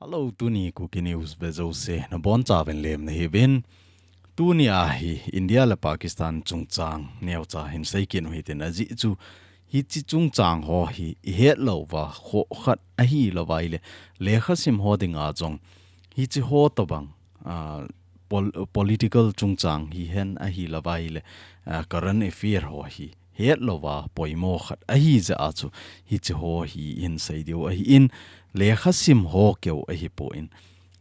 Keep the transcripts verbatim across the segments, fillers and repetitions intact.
Hello, tuni Kuki News ve jouse nabonchauvin lemna hiuvin. Tuni a hi India le Pakistan chungchang neocha hin seikit u hitin, ajeh chu hiche chungchang ho hi ihet louva, khoh khat ahilouva ahile, lekhasim ho dinga jong hiche ho tobang, ah, pol-, political chungchang hihen ahilouva ahile, ah, current affair ho hi het louva poimo khat ahijeh a chu hiche ho hi ihin sei diu ahin, lekhasim ho keu ahipon,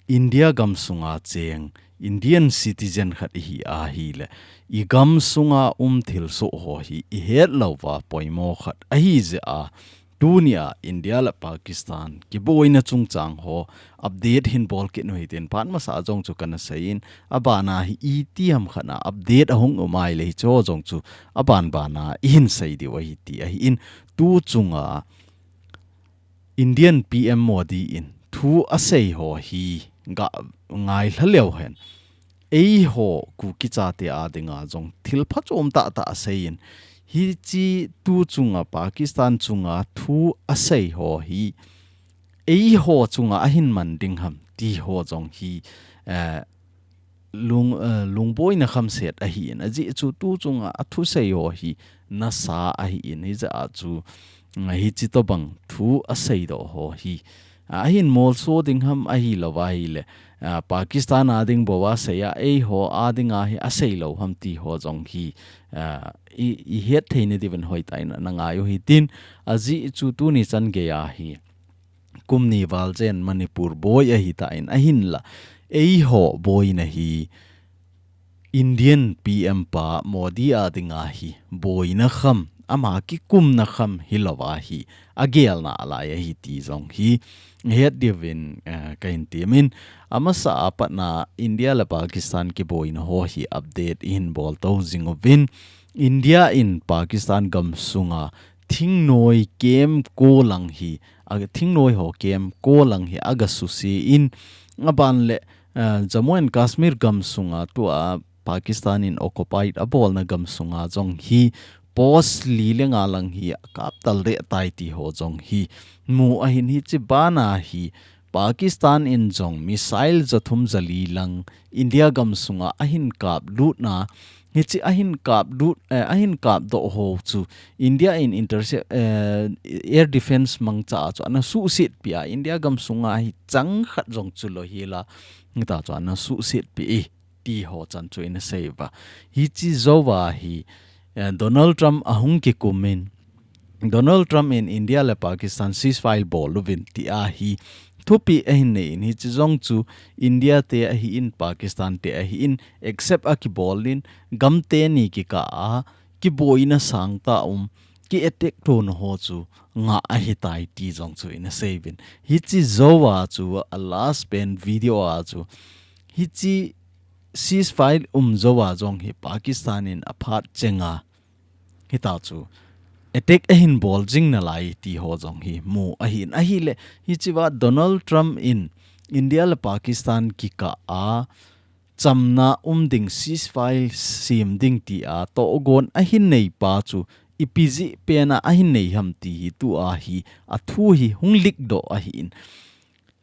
India gamsunga cheng Indian citizen khat ihi ahile, igam sunga um thilsoh ho hi ihet louva poimo khat ahijeh a, tuni a India le Pakistan kiboina chungchang ho update hin bolkit u hitin, phat masa jong chu kana seiyin, abana hi itiham khat a update ahung um ahile hiche ho jong chu aban bana ihin sei diu ahi ti ahin, tu chunga Indian P M Modi in thu asei ho hi ga ngailha leu hen, eiho Kuki chate a dinga jong thil phachom tahtah aseiyin, hiche tu chunga Pakistan chunga thu asei ho hi eiho chunga ahin man ding ham ti ho jong hi, eh, lung, eh, lungboina khamset ahin, ajeh chu tu chunga athusei ho hi nasa ahin, hijeh a chu, mm, hiche tobang thu aseidoh ho hi, ah, ahin molso ding ham ahilouva ahile, ah, Pakistan a ding bou a asei a, eiho a dinga hi asei lou ham ti ho jong hi, ah, i, ihet theina diuvin hoitah in ana ngai u hitin, ajeh chu tuni chan geiya hi kum ni val jen Manipur boi ahitan ahinla, eiho boina hi Indian P M pa Modi a dinga hi boina kham, ama kikumna kham hilouva hi agelna alai ahi ti jong hi het diuvin, eh, kahin temin, amasa a patna India le Pakistan kiboina ho hi update ihin boltou jing uvin, India in Pakistan gamsunga thingnoi camp ko lang hi, a, thingnoi ho camp ko lang hi aga susein, aban le, eh, Jammu and Kashmir gamsunga tua Pakistan in occupied abolna gamsunga jong hi post li le nga lang hi akap tal deh tai ti ho jong hi mu ahin, hiche bana hi Pakistan in jong missile jathum jali lang India gamsunga ahin kaplutna, hiche ahin kaplut, eh, ahin kapdoh ho chu India in intercept, eh, air defense mangcha a chu ana suhsetpi a, India gamsunga hi chang khat jong chu lou hila, hita chu ana suhsetpi e ti ho chan chu ina seiuva. Hiche jouva hi, eh, Donald Trump ahung kikumin, Donald Trump in India le Pakistan ceasefire bol uvin tia hi thupeh ahin neiyin, hiche jong chu India te ahin, Pakistan te ahin, accept akibolin, gam teni kikah a kiboina sangtah um, ki attack tona ho chu ngah ahitai ti jong chu ina seiuvin. Hiche jouva chu a last pen video a chu, hiche ceasefire um jouva jong hi Pakistan in aphat chenga hita chu attack ahin bol jing nalai ti ho jong hi mu ahin, ahile hichea Donald Trump in India le Pakistan kikah a chamna um ding, ceasefire sem ding tia tohgon ahin neipa chu ipi jeh pena ahin nei ham ti hi tua hi athu hi hung leak doh ahin.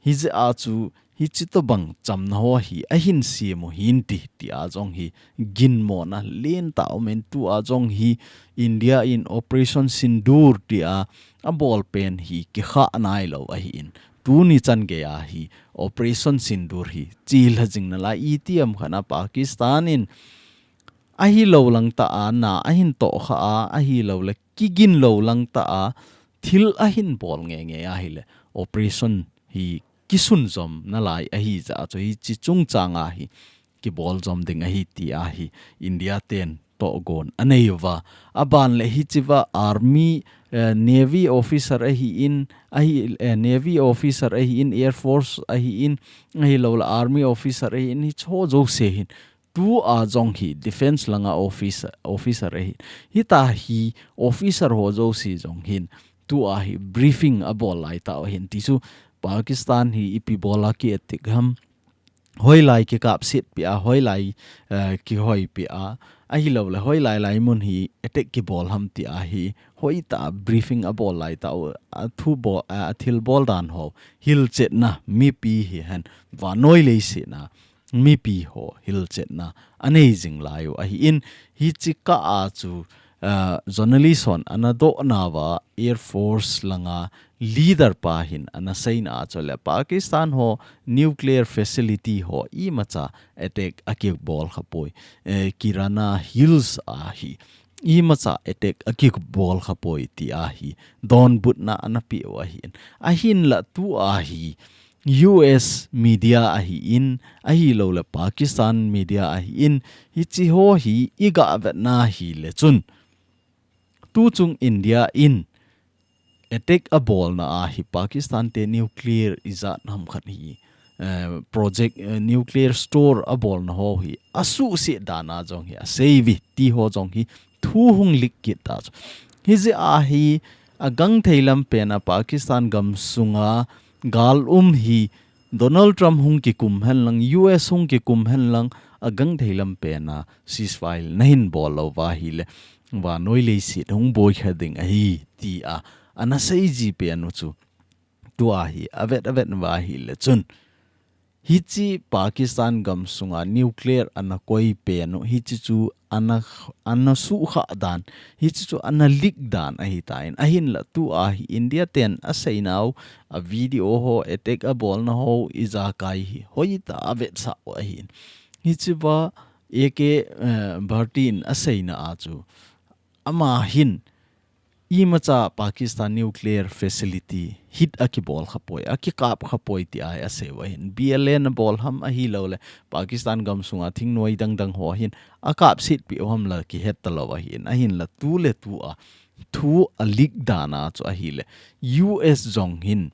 Hijeh a chu hiche tobang chamna ho hi ahin sem u hinte tia jong hi ginmona lentah umin, tua jong hi India in Operation Sindoor tia abol pen hi kikhah nailou ahin. Tuni chan geiya hi Operation Sindoor hi chelha jing nalai, itiham khat a Pakistan in ahilou langtah a na ahin tohkhah a, ahilou le kigin lou langtah a thil ahin bol ngeingei ahile, operation hi kisunjom nalai ahijeh a chu hiche chungchang a hi kibol jom ding ahi tia hi India ten tohgon aneiyuva. Aban le hichea army, eh, navy officer ahin, ahi, eh, navy officer ahin, air force ahin, ahilou le army officer ahin, hiche ho jouse hin tua jong hi defense langa officer, officer ahin, hita hi officer ho jouse jong hin tua hi briefing abol laitah u ahin, ti chu Pakistan hi ipi bola ki attack ham, hoilai kikapsetpi a, hoilai, eh, kihoipi a, ahilouleh hoilai lai mun hi attack kibol ham ti a hi hoitah briefing abol laitah u, a thu bol, a thil bol dan ho hilchetna mipi hihen vannoi leiset a mipi ho hilchetna anei jing lai u ahin, hichi kah a chu, ah, journalist hon ana dohna uva Air Force langa leader pa hin ana seina a chu le Pakistan ho nuclear facility ho imacha attack akibol khapoi, eh, Karenga Hills a hi imacha attack akibol khapoi ti a hi donbutna ana pe u ahin, ahinla tu a hi U S media ahin, ahilouleh Pakistan media ahin, hichi ho hi iga vetna hile chun, tuchung India in attack abolna a hi Pakistan te nuclear ijat ham khat hi, eh, project, eh, nuclear store abolna ho hi asuhset dan a jong hi asei uve ti ho jong hi thu hung leak kit ta chu. Hijeh a hi agangthei lam pen a Pakistan gamsunga gal um hi Donald Trump hung kikum henlang, U S hung kikum henlang, agangthei lam pen a ceasefire nahin bol lou uva ahile, vannoi leiset hung boi kha ding ahi ti a ana sei ji pen u chu. Tu a hi avet avet uva ahile chun, hichi Pakistan gamsunga nuclear ana koi pen u, hichi chu ana, ana suhkhah dan, hichi chu ana leak dan ahitan, ahinla tu a hi India ten aseina u, a video ho, attack abolna ho ijakai hi hoitah a avetsah u ahin. Hichi uva A K, eh, Bharti in aseina a chu, ama hin imacha Pakistan nuclear facility hit akibol khapoi, akikap khapoi ti a hi asei u ahin. B L A in abol ham ahilouleh Pakistan gamsunga thingnoi dangdang ho hin akapsetpi u ham la kihet talou ahin. Ahinla tu le tu a thu a leak dan a chu ahile, U S jong hin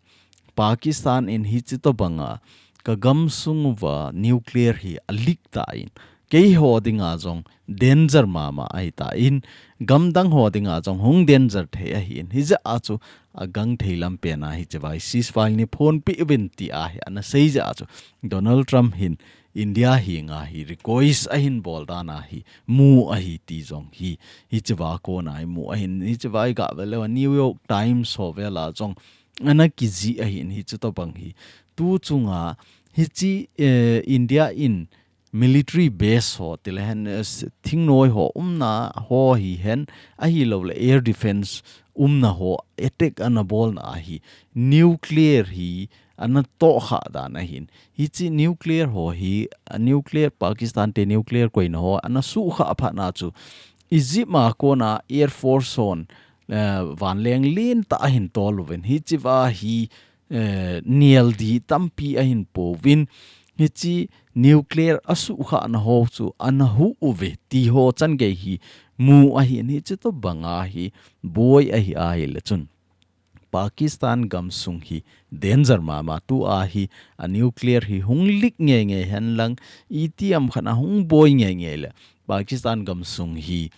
Pakistan in hichi tobanga ka gamsung uva nuclear hi a leak tan, keiho dinga jong danger mama ahitan, gamdang ho dinga jong hung danger thei ahin, hijeh a chu agangthei lam pen a hichi uva hi ceasefire naphonpi uvin ti a hi ana sei jeh a chu Donald Trump hin India henga hi request ahin bol dan a hi mu ahi ti jong hi, hichi uva kona hi mu ahin, hichi uva iga vet leu a New York Times ho vel a jong ana kijih ahin, hichi tobang hi. Tuchunga hichi, eh, India in military base ho, tilehen, eh, s-, thingnoi ho umna ho hihen, ahilouleh air defense umna ho attack ana bolna a hi nuclear hi ana tohkhah dan ahin. Hichi nuclear ho hi, a nuclear, Pakistan te nuclear koina ho ana suhkhah phat na chu Egypt a kona Air Force hon, eh, vanleng lentah ahin tol uvin. Hichi uva hi, eh, neldi tampi ahin pouvin, hichi nuclear asuhkhahna ho chu ana huh uve ti ho changei hi mu ahin, hichi tobanga hi boi ahi ahile chun Pakistan gamsung hi danger mama, tu a hi a nuclear hi hung leak ngeingei henlang, itiham khat a hung boi ngeingei le Pakistan gamsung hi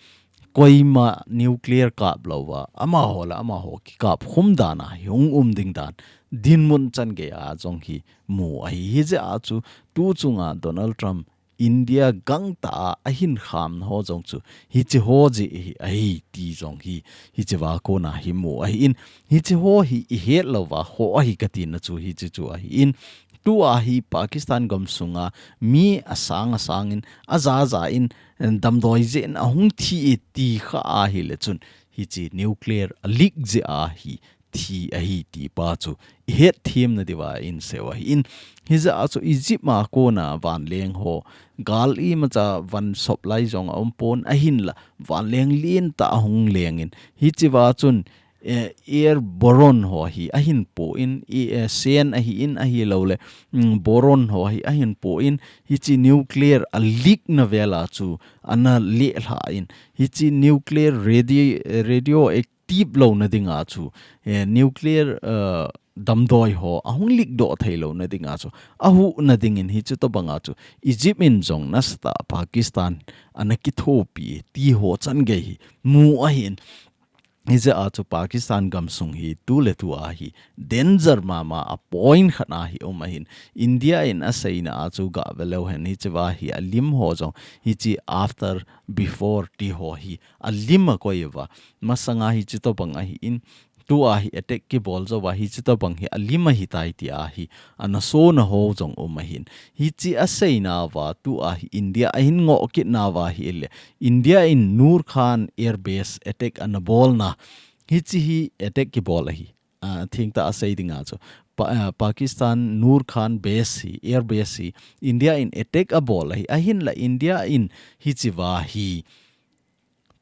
koima nuclear kap louva, amaho le amaho kikap khum dan a hi hung um ding dan dinmun changei a jong hi mu ahi. Hijeh a chu tuchunga Donald Trump India gangtah a ahin khamna ho jong chu hichi ho jeh hi ahi ti jong hi, hichi uva kona hi mu ahin, hichi ho hi ihet louva khoh ahi katina chu hichi chu ahin, tu a hi Pakistan gamsunga mi asang asang in, aja ja in, damdoi jeh in ahung thi e ti kha ahile chun, hichi nuclear a leak jeh a hi thi ahi ti pa chu ihet themna diuva inseiu ahin. Hijeh a chu Egypt a kona vanleng ho, gal imacha van sop lai jong aumpon, ahinla vanleng lentah ahung lengin, hichi uva chun, eh, airborne ho hi ahin pon, eh, sen ahin, ahilouleh, mm, borne ho hi ahin pon, hichi nuclear a leak na vel a chu ana lelha in, hichi nuclear radi-, radioactive louna dinga chu, eh, nuclear, eh, damdoi ho ahung leak doh thei louna dinga chu, ahuhna dingin hichi tobanga chu Egypt in jong nasatah a Pakistan ana kithopi ti ho changei hi mu ahin. Hijeh a chu Pakistan gamsung hi tu le tu a hi danger mama a point khat a hi um ahin. India in aseina a chu gah ve leu hen hiche va hi alim ho jong hiche after before ti ho hi alim a koi uva. Masanga hiche tobang ahin tu a hi attack kibol jou va hiche tobang hi alim ahi tai ti a hi ana sona ho jong um ahin. Hiche aseina uva tu a hi India ahin ngoh kit na uva hi le India in Nur Khan Air Base attack ana bol na. Hiche hi attack kibol ahi. Ah, thengtah a sei ding a chu. Pa, ah, Pakistan Nur Khan base hi, air base hi, India in attack abol ahi. Ahinla India in hiche va hi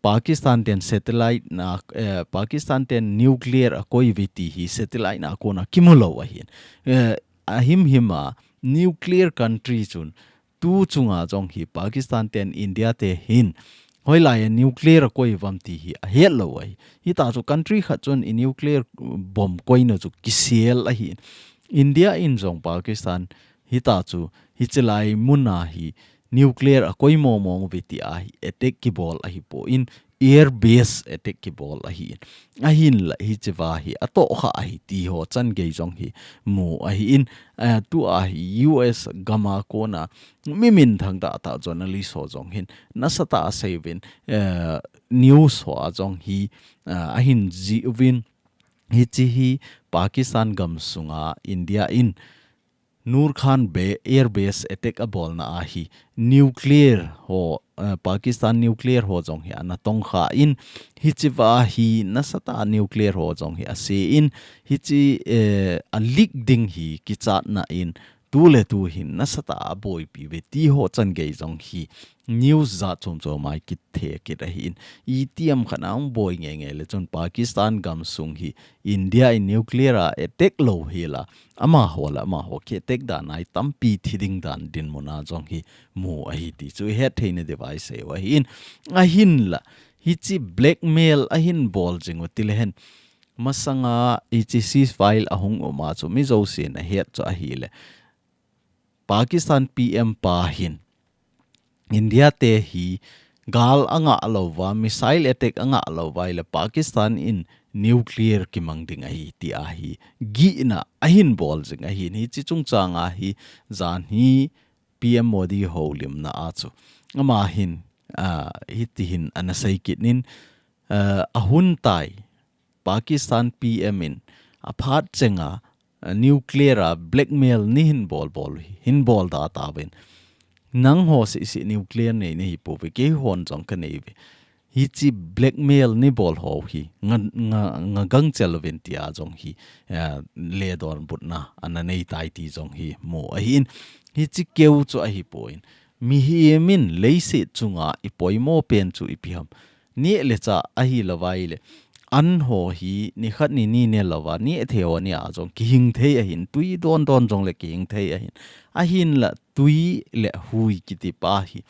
Pakistan ten satellite na, eh, Pakistan ten nuclear akoi uve ti hi satellite na kona kimu lou ahin. Eh, ahim him a nuclear country chun tu chunga jong hi Pakistan ten India te hin hoilai a nuclear akoi uvam ti hi ahet lou ahi. Hita chu country khat chun i nuclear bomb koina chu kisel ahi. India in jong Pakistan hita chu hiche lai mun a hi nuclear akoi mong mong uve ti a hi attack kibol ahi pon air base attack kibol ahi. Ahinla hiche va hi atoh kha ahi ti ho chan gei jong hi mu ahin. Eh, tu a hi U S gam a kona mi minthang tah tah journalist ho jong hin nasatah a sei uvin, eh, news ho a jong hi, eh, ahin jih uvin hiche hi Pakistan gamsunga India in Nur Khan be, air base attack abolna a hi nuclear ho, eh, Pakistan nuclear ho jong hi ana tong kha in hiche va hi nasatah a nuclear ho jong hi ase in hiche, eh, a leak ding hi kichatna in tu le tu hin nasatah a boipi uve ti ho chan gei jong hi news jat chom chom a kithe kit ahin. Itiham khat a hung boi nge nge le chun Pakistan gamsung hi India in nuclear a attack lou hel a amaho le amaho ki attack dan a hi tampi thi ding dan dinmun a jong hi mu ahi ti chu i het theina diu a i sei u ahin. Ahinla hiche blackmail ahin bol jing u ti le hen masanga hiche ceasefire ahung um a chu mi jousen ahet chu ahi le Pakistan P M pa hin India te hi gal angah lou va, missile attack angah lou va, ile Pakistan in nuclear kimang ding ahi ti a hi gihna ahin bol jing ahin. Hiche chungchang a hi jan hi P M Modi houlimna a chu ama hin, ah, hiti hin ana sei kit in, ah, ahun tai Pakistan P M in aphat chenga, ah, nuclear a blackmail nei hin bol bol hi, hin bol da tauvin. Nangho seh seh nuclear nei nahi pouve, keihon jong ka nei uve. Hiche blackmail nei bol ho hi, nga, nga, nga gangchel uvin tia jong hi, ah, ledonbutna ana nei tai ti jong hi mu ahin. Hiche keu chu ahi pon. Mihem in leiset chunga i poimo pen chu ipi ham. Neh le chah ahi lou va ile. An ho hi nikhat nini ne lou va, neh thei ho neh a jong kihing thei ahin, tui don don jong le kihing thei ahin. Ahinla tui le hui kiti pa hi.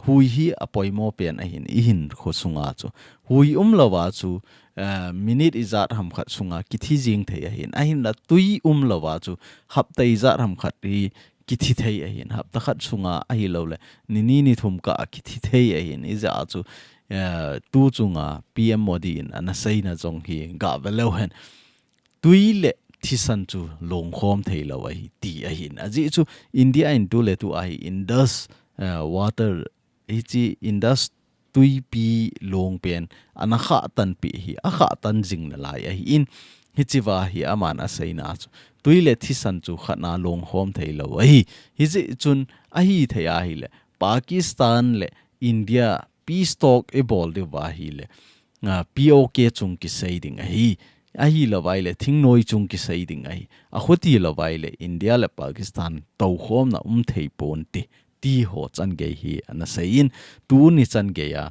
Hui hi apoimo pen ahin, i hinkho sunga chu. Hui um lou va chu, eh, minute ijat ham khat sunga kithi jing thei ahin. Ahinla tui um lou va chu, hapta ijat ham khat hi kithi thei ahin. Hapta khat sunga ahi lou le, nini nithum kah a kithi thei ahin. Ijeh a chu, eh, tu chunga P M Modi in ana seina jong hi gah ve leu hen. Tui le thisan chu longkhom thei lou ahi ti ahin. Ajeh chu India in tu le tu a hi Indus, eh, water hiche Indus tuipi long pen ana khah tan pi hi, akhah tan jing nalai ahin, hiche va hi aman aseina chu tui le thisan chu khat na longkhom thei lou ahi. Hijeh chun ahi thei ahi le Pakistan le India peace talk i bol diu va hi le, ah, P O K chung kisei ding ahi. Ahi lou va ile thingnoi chung kisei ding ahi. Akhuti lou va ile India le Pakistan toukhomna um thei ponte. Ti ho chan gei hi ana seiyin, tuni chan gei a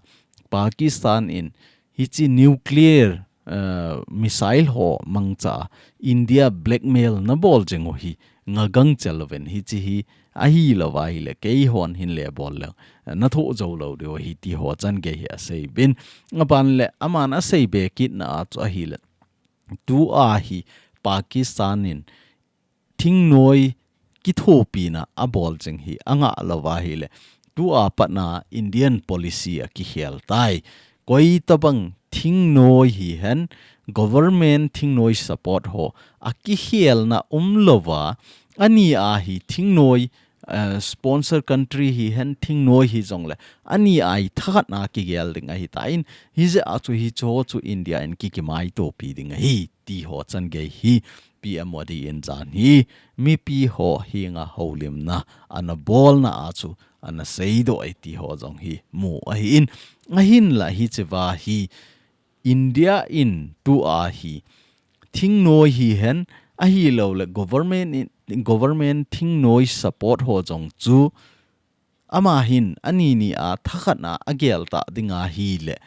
Pakistan in hiche nuclear, eh, missile ho mangcha India blackmail na bol jing u hi nga gangchel uvin, hiche hi ahi lou va ile keihon hin le bol le na thoh jou lou diu ahi ti ho chan gei hi asei uvin. Aban le aman asei be kitna a chu ahi le, tu a hi Pakistan in thingnoi kithopina abol jing hi anga lou va hi le, tu a pat na Indian policy akikhel tai. Koi tabang thingnoi hihen, government thingnoi support ho, akikhelna umlouva, ani a hi thingnoi, eh, sponsor country hihen thingnoi hijongle, ani a hi thakhat a kigel ding ahitan, hijeh a chu hicheho chu India in kikimaitopi ding ahi, ti ho changei hi P M Modi in jan hi mipi ho henga houlimna ana bolna a chu ana seidoh e ti ho jong hi mu ahin, ahinla hichea hi India in tua hi thingnoi hihen ahilouleh government in, government thingnoi support ho jong chu ama hin ani ni a thakhat a agel ta ding ahileh,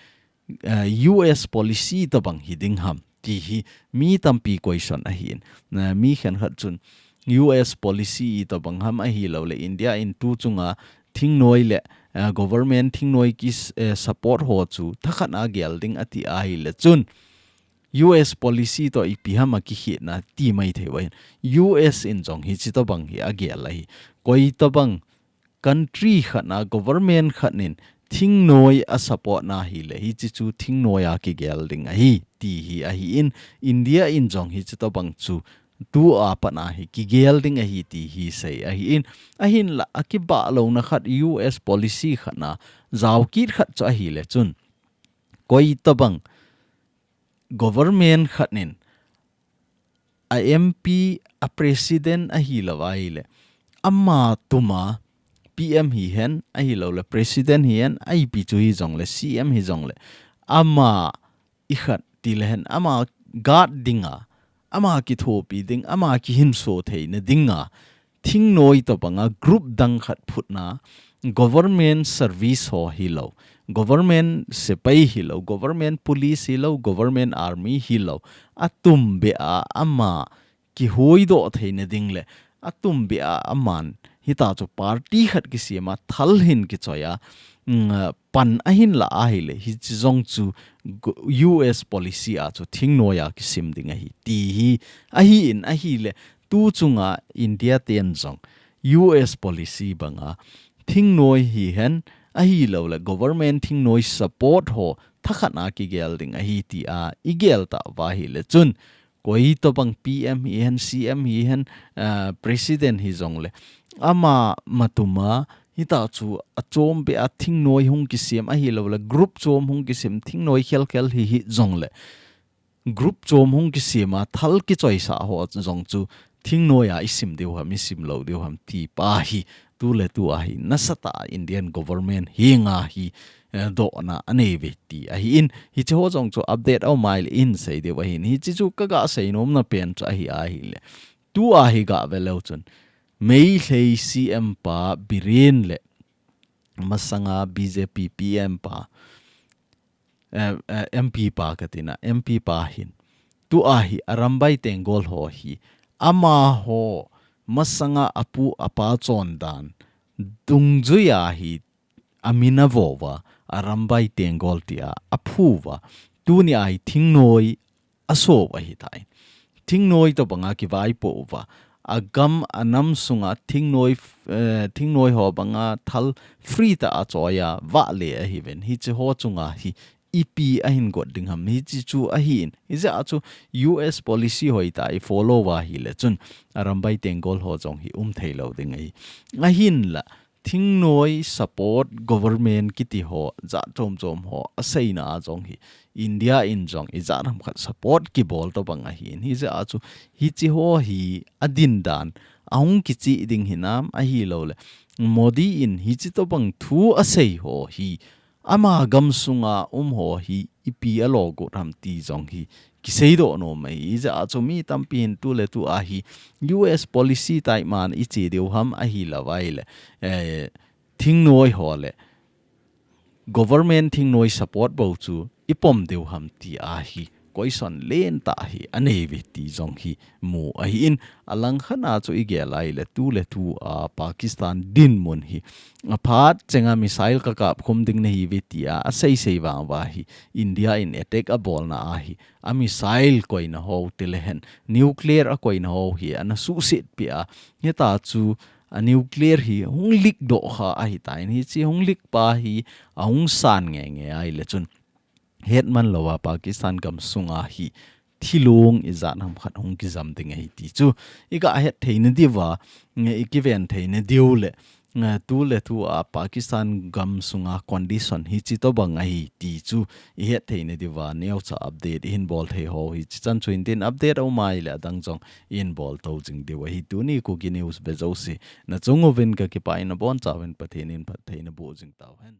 eh, U S policy tobang hiding ham ti hi mi tampi question ahin. Na mi khenkhat chun U S policy itobang ham ahilouleh India in tu chunga thingnoi le, eh, government thingnoi ki s-, eh, support ho chu thakhat a gel ding ati ahileh chun U S policy toh ipi ham akikhetna ti maithei uvin. U S in jong hiche tobang hi agel ahi. Koi tobang country khat a government khat in thingnoi asupport na hileh hiche chu thingnoi a kigel ding ahi ti hi ahin, India in jong hiche tobang chu tua pat a hi kigel ding ahi ti hi sei ahin, ahinla akibah louna khat U S policy khat a jaokit khat chu ahileh chun koi tobang government khat in a M P, a president ahilou ahileh, ama tuma P M hihen ahilouleh president hihen, ipi chu hijongleh C M hijongleh, ama ikhat tilehen ama guard dinga, ama kithopi ding, ama kihinso theina dinga thingnoi tobanga group dang khat phutna, government service ho hilou, government sepai hilou, government police hilou, government army hilou, atumbeh a ama kihoidoh theina ding le atumbeh a aman hitachu party khat kisema thal hin kichoiya, mm, pan ahin la ahileh, hiche jong chu go-, U S policy a chu thingnoi a kisim ding ahi ti hi, ahin ahileh, tu chunga India ten jong U S policy banga thingnoi hihen ahilouleh government thingnoi support ho thakhat a kigel ding ahi tia igel tauva ahileh chun, koi tobang P M hihen, C M hihen, ah, president hijongleh, ama matuma hitachu achombeh a thingnoi hung kisem ahilouleh group chom hung kisem, thingnoi khelkhel hi hijongleh group chom hung kisema thal kichoisa ho jong chu thingnoi a isim diu ham, isim lou diu ham ti pa hi tuletu a hi nasatah a Indian government henga hi, eh, dohna aneiuve ti ahin, hiche ho jong chu update aum uleh isei diu ahin, hiche chu kaga seinomna pen chu ahi ahileh, tua hi gave leu chun Meitei C M pa Biren le masanga B J P P M pa, eh, eh, M P pa katina, M P pa hin, tua hi Arambai Tenggol ho hi, amaho masanga apu apa chondan dungjuia hi amin avouva, Arambai Tenggol tia aphuva, tunia hi thingnoi aso u ahitai. Thingnoi tobanga kivaipo uva, agam anam sunga thingnoi, eh, thingnoi ho banga thal free tah a choiya vahle ahiuve. Hiche ho chunga hi ipi ahin got ding ham, hiche chu ahin. Hijeh a chu U S policy hoitah a ifollow uva ahileh chun Arambai Tenggol ho jong hi umthei lou ding ahi. Ahinla, thingnoi support government kiti ho, jat chom chom ho aseina a jong hi India in jong ijat ham khat support kibol tobang ahin. Hijeh a chu hiche ho hi adindan ahung kichih ding hinam ahilouleh Modi in hiche tobang thu asei ho hi ama gam sunga um ho hi ipi alo got ham ti jong hi kiseidoh nom ahi. Hijeh a chu mi tampi hin tuletu a hi U S policy tah a iman iche diu ham ahilou ahileh, eh, thingnoi ho le government thingnoi support bou chu ipom diu ham tia hi question lentah hi aneiuve ti jong hi mu ahin, alangkhat a chu igel uleh tuletu a Pakistan dinmun hi aphat chenga missile kakap khum ding nahiuve tia asei sei vang uva hi India in attack abolna a hi a missile koina ho tilehen nuclear akoina ho hi ana suhsetpi a, hitachu a nuclear hi hung leak doh kha ahitan, hiche hung leak pa hi ahung san ngeingei ahileh chun hetman louva Pakistan gam sunga hi thilong ijat ham khat hung kijam ding ahi ti chu iga het theina diuva, i kiven theina diu le, tuleh tua Pakistan gam sunga condition hichi tobang ahi ti chu ihet theina diuva neocha update ihin bol thei ho hichi chan chu hin tin, update aum ahile adang jong ihin bol to jing diu ahi. Tuni Kuki News ve jouse nachung uvin kakipah in, abonchauvin Pathen in phattheina boh jing tauhen.